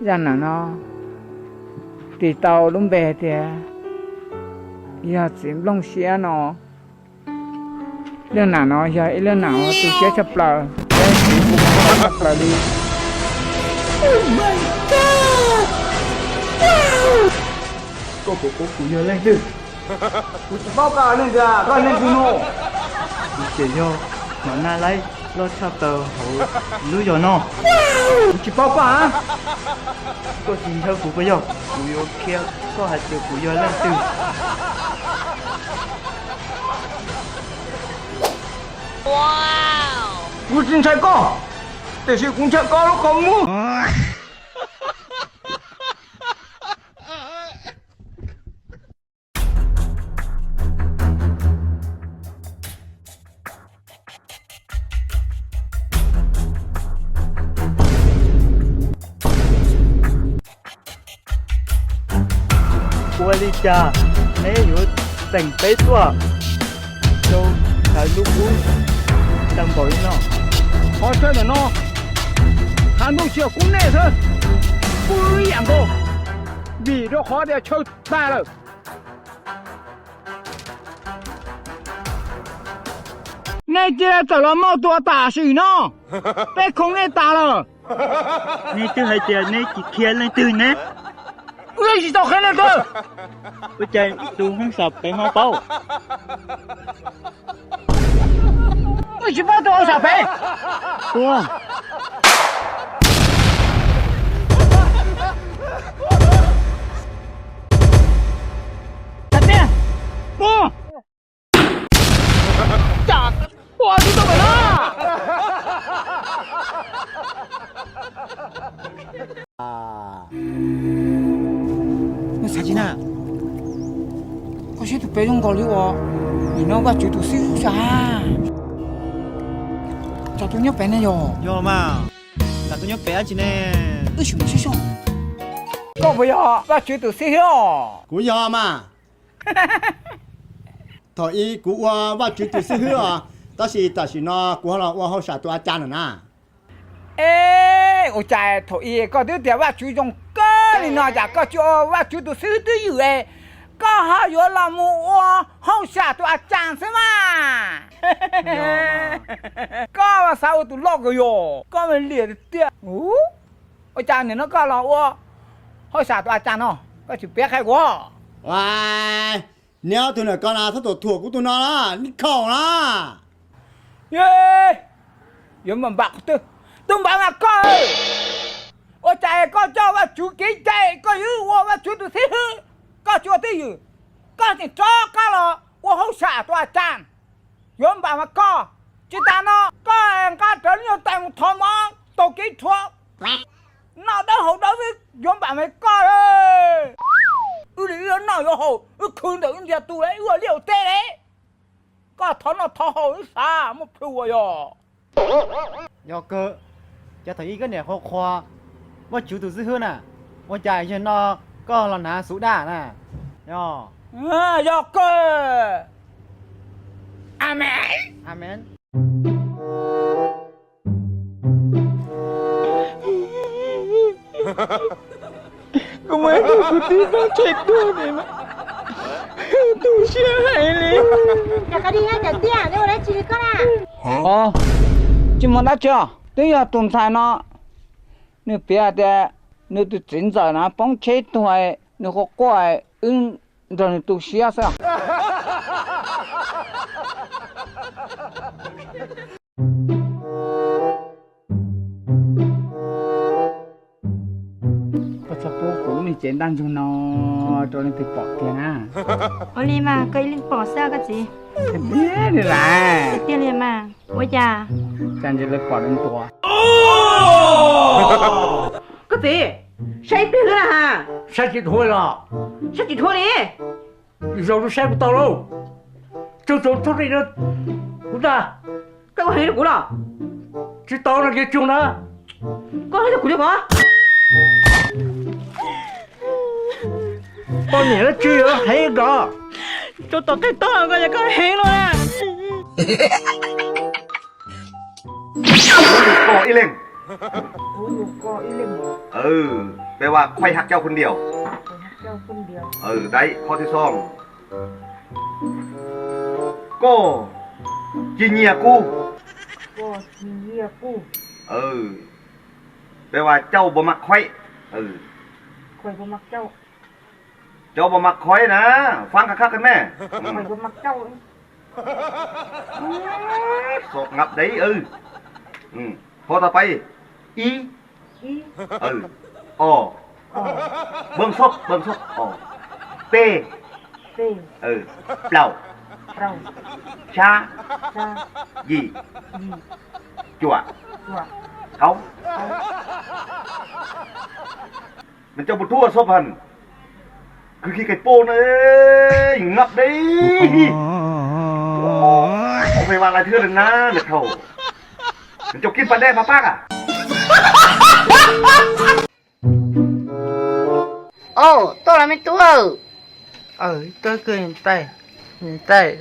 Zaj nam no tis tau lub npe tias yog txiv nplooj siab no. Leej nam no yog ib leej nam uas tu siab tshaj plaws, thiab txiv kuj mob tshaj plaws li. Koj puas paub kuv yog leej twg? Kuv tsis paub koj leej twg, koj leej twg no? Kuv ces yog Hmoob Naj Laib loj tshaj plaws hauv lub zos no. Kuv tsis paub koj. Koj tsis ntshai kuv puas yog? Kuv yuav qhia koj hais tias kuv yog leej twg. Kuv tsis ntshai koj, tiam sis kuv ntshai koj lub qhov muag. Ua li cas neb yuav teem peb tuaj rau ntawm lub qub tag npaum li no? Qhov chaw ntawm no, hav ntuj tsis yog kub nej xwb, kuj ib yam nkaus, vim rau qhov tias chaw tag lawm. Nej cia li tawm los moj tua tam sim no, peb khoom nej tas lawm. Nej twb hais tias nej tsis qhia leej twg ne. Wb tsis tau qhia leej twg. Ua cas tus hoob sam pem ho paub? Wb tsis paub tus hoob sam pem. Tua. Tag tiag. Tua. Cas tua tsis tau pem na. Nws xav tsis na. Koj siab tus pem zoo nkaus li uas nim no Vajtswv tus xib hwb xwb. Tsam tus nyob pem ne yog? Yog mas, tsam tus nyob pem dab tsi ne? Wb sim mus saib seb. Koj puas yog Vajtswv tus xib hwb os? Kuv yog mas. Thaum ub kuv ua Vajtswv tus xib hwb os, tab sis tam sim no kuv ho los ua hauj sam tus a cas lawm na. Ej, ua cas thaum ub koj twb tias Vajtswv zoo kawg li no cas koj tsis ua Vajtswv tus xib hwb twj ywm es koj ho yuav los mus ua hauj sam tus a cas xwb mas? Koj mas xav ua tus loj kawg yog koj mas liam tiag tiag. Ua cas nim no koj los ua hauj sam tus a cas no, koj tsis piav qhia kuv? Niag tus ntawm ko na txhob tuam thuam kuv tus no na, nij khaum na. Yuav npam npam qhov twg? Tus npam mas koj. Ua cas koj coj Vajtswv kev cai koj yuav ua Vajtswv tus xib hwb, koj tsis ua twj ywm, koj tseem rov qab los ua hauj sam tus a cas. Yuav npam mas koj. Tsis tas no koj nqa rawv lub nyuag tais mus thov mov taug kev rhuav, noj dawb haus dawb, yuav npam mas koj. Wb li wb yuav noj yuav haus, wb khwv ntawm wb ntiag tug li, wb ua liaj ua teb li. Koj thov noj thov haus wb xav muaj plhu ua yog. Yog kawg, cas thaum ub koj niam qhuas qhuas Vajtswv tus xib hwb na, ua cas yog no koj los hnav xuv daj na? Yog. Yog kawg. Amees. Amees. Kuv muaj ib tug kwv tij poob tsheb tuag ne, tu siab heev li. Cov kwv tij, cov tiaj, neb ua dab tsi li koj na? Tsis muaj dab tsi os, twb yog tus ntxhais no, nws piav tias nws tus txiv ntxawm na poob tsheb tuag, nws quaj quaj, wb nrog nws tu siab xwb. Koj txhob pub kuv lub me cev ntaj ntsug no rau leej twg pom kiag na. Ua li mas koj ib leeg pom xwb koj txiv. Tiag li lawm. Tiag li mas. Ua cas? Cas ntsis lawv pom lawv ntuas. Koj txiv, saib ib pliag xwb na ha. Saib tsis dhuav los? Saib tsis dhuav li. Zaum no saib puas tau lauj? Tsaug tsaug txhob li no kuv ntag. Koj ua heev rau kuv los? Tsis tau no ces tsaug na. Koj heev rau kuv li ko. Poj niam dab tsi heev nrov. Tsaug tom qab tog koj yog koj heev no na. Koj ib leeg. Kuv yug koj ib leeg. Peb ua koj haj cauj khuj ntiaus. Dai, qhov thib xoom. Koj tsis nyiam kuv. Koj tsis nyiam kuv. Peb ua cauj npua maj qhuaib. Cauj npua maj qhuaib na, faab qab qab qab me. Xob ngab dai. Qhov tas peb, ib, o, npoo xob, npoo xob, o, peb, plaub, xya, yim, cuaj, kaub. Nws coj mus rhuav xob phan, kwv khi kais poj na, ngab dai. Ua phem vas lais thwb li na, nws thaum nws coj kib pas dej pas pab a. Au, tuaj los me tub. Tuaj kawg niam tais. Niam tais,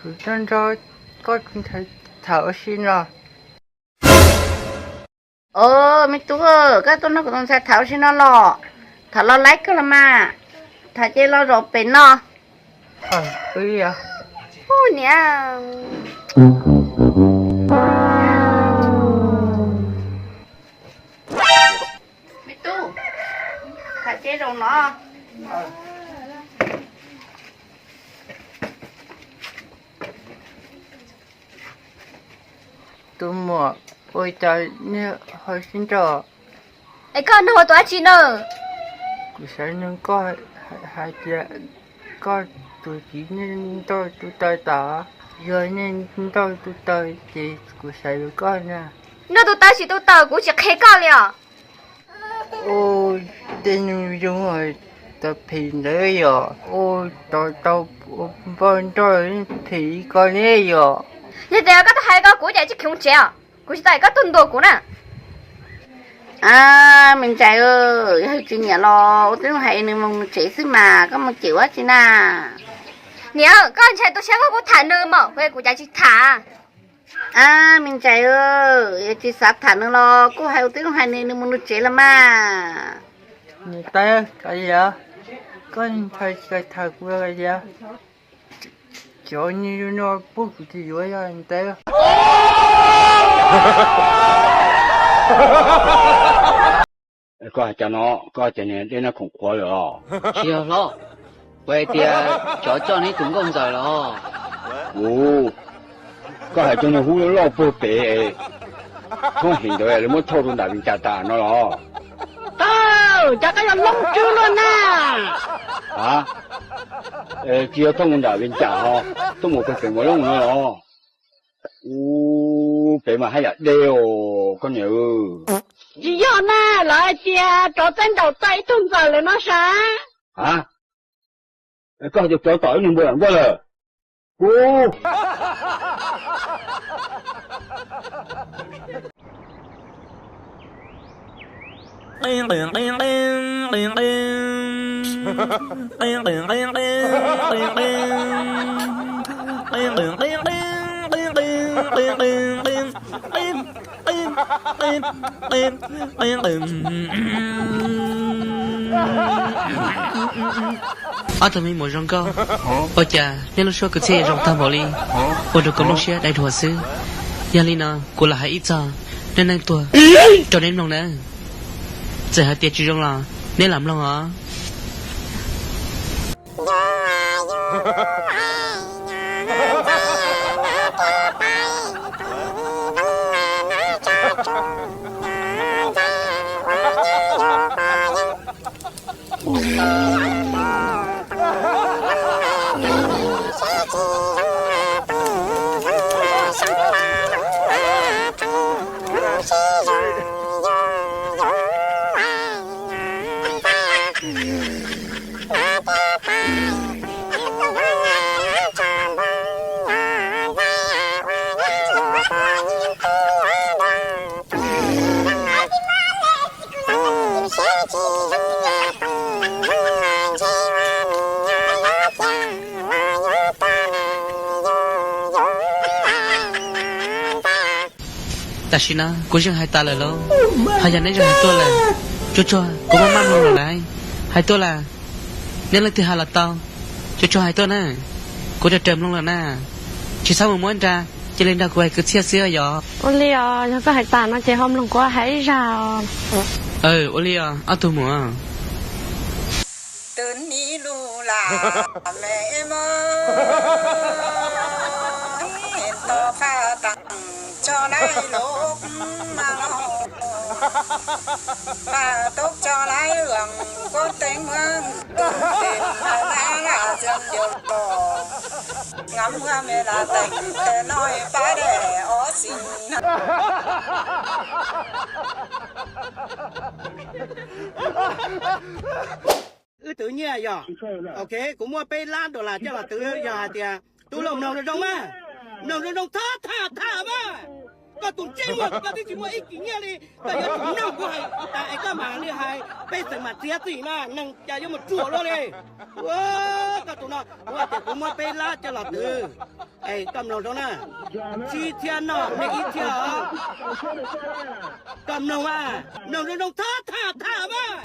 kuv tuaj nrog koj tus ntxhais tham ua si no. Au, me tub, koj tuaj nrog kuv tus ntxhais tham ua si no los? Tham los laib kawg los mas. Tham ces los zaum pem no. Niam. Me tub, tham ces zaum no. Tus muam, ua cas nej ho sib nrauj? Es koj nug ua tus dab tsi na? Kuv xav nug koj hais tias koj tus txiv nej nrauj tus taw tas, yog nej nrauj tus taw ces kuv xav yuav koj na. Nrauj tus taw tsis tus taw kuv tsis qhia koj li os. Ua tej neeg zoo tau phem ntawd yom, ua tau tau npau nrauj phem li ko ne yom. Yog tias koj tau hais ko kuv cas tsis khiv mus tsev os, kuv tsis tau es koj tuaj ntuas kuv na. A, me ntxhais, yog tsis nyiam los ua tib zoo hais nws mus nws tsev xwb mas, koj mus cem ua dab tsi na? Niam, koj ntshai tu siab koj kuj tham nws mas, kuv cas tsis tham. A, me ntxhais, yog tsis xav tham nws los kuj hais ua tib zoo hais nws, nws mus nws tsev los mas. Niam tais, kav liam, koj ntshai tsis tham kuv kav liam. Cov niag no pub kuv tsis yuav yog niam tais. Koj hais cas no, koj hais tias niag dej noj khoom qhuav lawm os? Tsis yog hlob, kuv hais tias cov coj neb tus nkauj ntxawm los. Ua, koj hais cov niag hub loj loj puag pem, txhob heev ntawd lawv muab thauj rau nram Vees Cas tas no los? Tau, cas koj yog Looj Tswb luaj na? A, tsis yog thauj mus nram Vees Cas ho, tuaj mus puag pem Muas Looj no los? Ub, pem mas haj yam deb os koj niam. Tsis yog na, lawv hais tias rov txawb nraum txog ib tug ntxawm lawm no sav. A, koj hais tias rov tom ib niag npua lam npoj lawm. Ub. Ob tug me nyuam zoo nkauj, ua cas nej lub suab kwv txhiaj zoo tag npaum li, ua rau kuv lub siab dai dhuav xwb. Yog li no kuv los hais ib txog nej neej tuag rau neb mloog nawb. Txawm hais tias tsis zoo los neb lam mloog os. Tam sim no kuv yeej hais tas lawm lauj, ho yog neb zoo hais tuaj lawm, tsuag tsuag kuv maj maj mloog lawm lauj. Hais tuaj las, neb leej twg hais los tau, tsuag tsuag hais tuaj na, kuv raws raws mloog lawm na. Tsis txhob mus muab nra, cia li nrog kuv hais kwv txhiaj xwb yom. Ua li os, yog koj hais tas no ces ho mloog kuv hais ib zag os. Ua li os ob tug muam. Tus ni lus lam me mo, to pha tang tso laib lub ma lo, pha tub tso laib lwm kuv teev muab tus tes na na la zem yau los, ngam muab me la teev tes no pab dej ob xis na. Wb twv nyiaj yog, ok, kuv muab peb lab dollar coj los twv yog hais tias, tus los mloog zoo zoo mas, mloog zoo zoo thab thab thab mas. Koj tus ntsej muag koj twb tsis muaj ib kis nyiaj li, koj yuav tsum mloog kuv hais tas es koj mam li hais, pej xeem mam txiav txim na, neeg cas yuav mus ruam luaj li. Ua, koj tus no, kuv hais tias kuv muab peb lab coj los twv, es koj mloog zoo na, tsib txhiab noj me ib txhiab os. Koj mloog mas, mloog zoo zoo thab thab thab mas.